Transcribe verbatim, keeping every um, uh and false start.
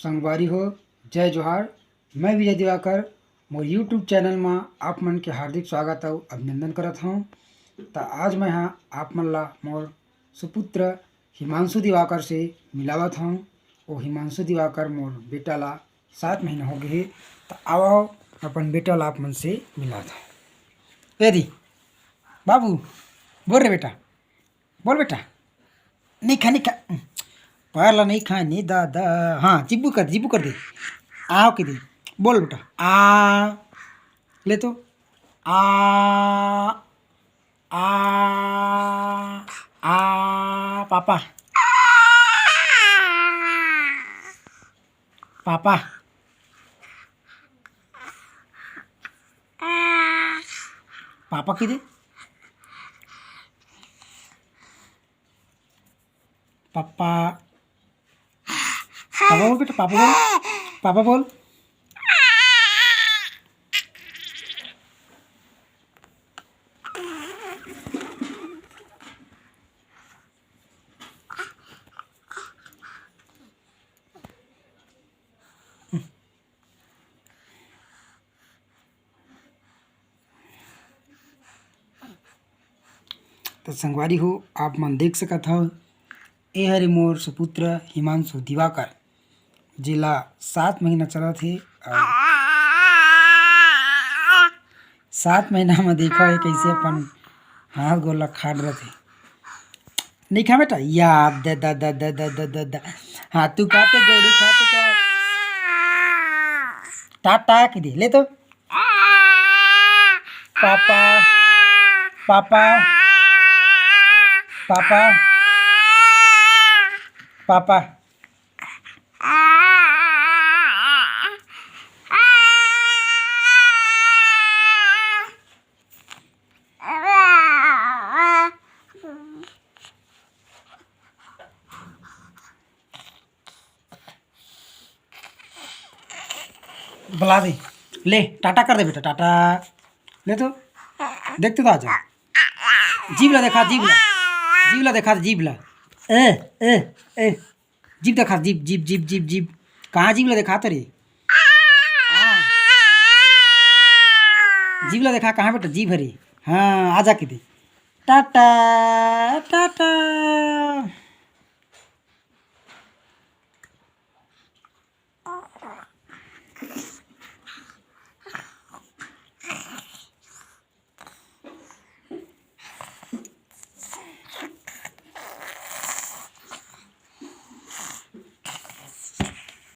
संगवारी हो, जय जोहार। मैं विजय दिवाकर, मोर YouTube चैनल मा आप मन के हार्दिक स्वागत अउ अभिनंदन करत हौं। त आज मैं हा आप मन ला मोर सुपुत्र हिमांशु दिवाकर से मिलावत हौं। ओ हिमांशु दिवाकर मोर बेटा ला सात महीना हो गे हे। त आवव, अपन बेटा ला आप मन से मिलात हौं। ए दी, बाबू, बोल रे बेटा, बोल बेटा। नहीं खा, नहीं खा। पैर ला नहीं खा, नहीं दादा। हाँ, जिब्बू कर, जिब्बू कर दे। आओ के दे। बोल बेटा। आ। ले तो। आ। आ। आ। पापा। पापा। पापा के दे। पापा। पापा बोल बेटा, पापा बोल। पापा बोल। त संगवारी हो, आप मन देख सकत हव, ए हरे मोर सुपुत्र हिमांशु दिवाकर, जेला सात महीना चलत हे। अउ सात महीना म देखा हे, कइसे अपन हाथ गोड़ ला खाट रथे। नहीं खा बेटा, याद दे, दा, दा, दा, दा, दा, दा, दा। हाँ, तू खाते, गोड़ी खाते का? टाटा के दे, ले तो। Papa, papa, papa, papa. बुला दे, ले टाटा कर दे बेटा, टाटा। ले तो, देख तो आजा। जीभ ला देखा, जीभ ला, जीभ ला देखा, जीभ ला। ए, ए, ए, जीभ देखा, जीभ, जीभ, जीभ, जीभ, जीभ। कहाँ जीभ ला देखा तो रे? हाँ। जीभ ला देखा, कहाँ बेटा जीभ हरे? हाँ, आजा के दे। टाटा, टाटा।